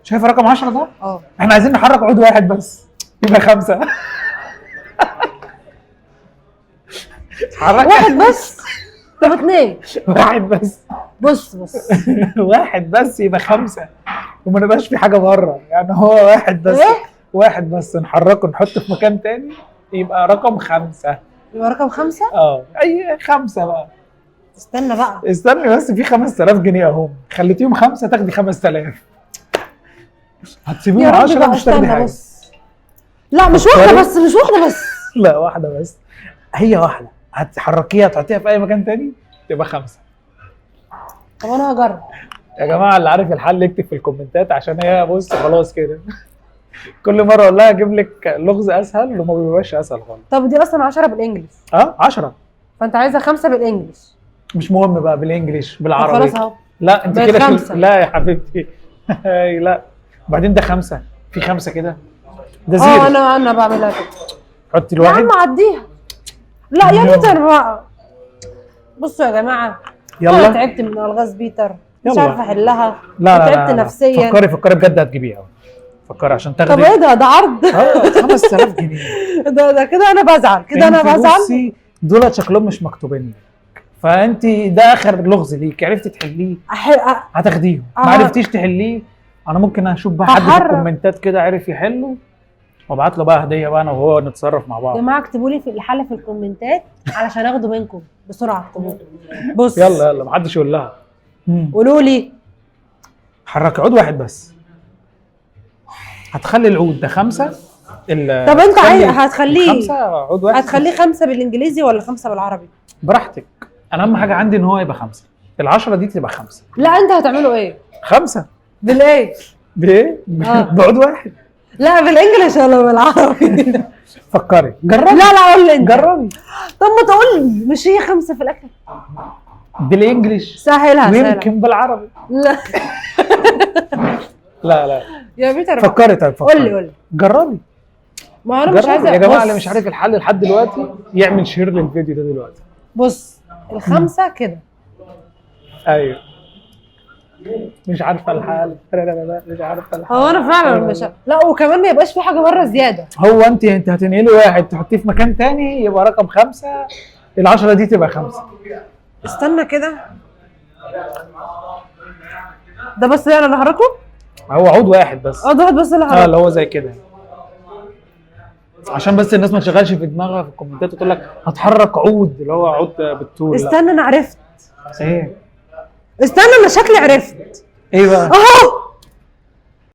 شايفه رقم 10 ده؟ اه. احنا عايزين نحرك عود واحد بس يبقى 5. حرك واحد بس؟ طب 2. واحد بس. بص بص. واحد بس يبقى 5، وما نبقاش في حاجة بره، يعني هو واحد بس. ايه؟ واحد بس نحركه نحطه في مكان تاني يبقى رقم 5. يبقى رقم 5؟ اه اي 5 بقى. استنى بقى. استني بس، في 5000 جنيه اهم، خليتيهم 5 تاخدي 5000. هتسيبيهم يا رب 10 بقى. مش تاخدي استنى حاجة. بص. لا مش واحدة بس، مش واحدة بس. لا واحدة بس، هي واحدة هتحركيها تحطيها في اي مكان تاني تبقى 5. طب انا هجرب. يا جماعة اللي عارف الحل يكتب في الكومنتات، عشان هي بص خلاص كده. كل مرة اقول لها اجيب لك لغز اسهل وما بيبقاش اسهل خالص. طب دي اصلا 10 بال English. اه 10. فانت عايزه 5 بال English. مش مهم بقى بال English طب بالعربي. خلاص اهو. لا انت بقت كده 5. لا يا حبيبتي. لا وبعدين ده 5 في 5 كده، ده zero. انا بعملها كده. حطي يا الواحد. عم عديها. لا يا يلا. بيتر بقى. بصوا يا جماعة، يلا. انا تعبت من الغاز بيتر، مش يلا. عارفه احلها. لا لا تعبت لا لا. نفسيا. فكري فكري بجد هتجيبيها. فكري عشان طب تاخدي. ايه ده؟ ده عرض. 5000 جنيه. ده كده انا بزعل، كده انا انت بزعل. بصي دول شكلهم مش مكتوبين لك، فانت ده اخر لغز ليك، عرفتي تحلية هتاخديهم، ما عرفتيش تحلية انا ممكن اشوف بقى حد في هحرك. الكومنتات كده عرف يحله وابعت له بقى هديه بقى، انا وهو نتصرف مع يا بعض. جماعة اكتبوا لي في الحل في الكومنتات علشان اخده منكم بسرعة. اكتبوا بص. يلا يلا ما حدش يقول لها. قولوا لي. حركي عود واحد بس، هتخلي العود ده 5. طب انت عايز هتخليه 5 عود واحد. هتخليه 5 بالانجليزي ولا 5 بالعربي؟ براحتك، انا اهم حاجة عندي ان هو يبقى 5. ال10 دي تبقى 5. لا انت هتعمله ايه؟ 5 بالايه؟ بايه؟ بعود واحد. لا بال English ولا بالعربي؟ فكري جربي. لا لا قول لي انت. جربي. طب ما تقول لي، مش هي 5 في الاخر؟ بال English سهلها سهلها. ويمكن بالعربي. لا لا لا يا بيتر بقى. فكري. طيب فكري. قول لي قول لي. جربي. ما انا مش جربي. عايزه. يا جماعة بص. اللي مش عارف الحل لحد دلوقتي يعمل share للفيديو ده دلوقتي. بص ال5 كده. ايوه مش عارفه الحل. لا لا لا مش عارفه الحل. هو انا فعلا مش، لا وكمان ما يبقاش في حاجة بره زيادة. هو انت هتنقلي واحد تحطيه في مكان تاني يبقى رقم 5، ال10 دي تبقى 5. استنى كده، ده بس انا اللي هحركه؟ هو عود واحد بس. اه ده واحد بس اللي هحركه. اللي هو زي كده، عشان بس الناس ما تشغلش في دماغها في الكومنتات وتقول لك هتحرك عود اللي هو عود بالطول. استنى انا عرفت. ايه؟ استنى انا شكلي عرفت. ايه بقى؟ اهو.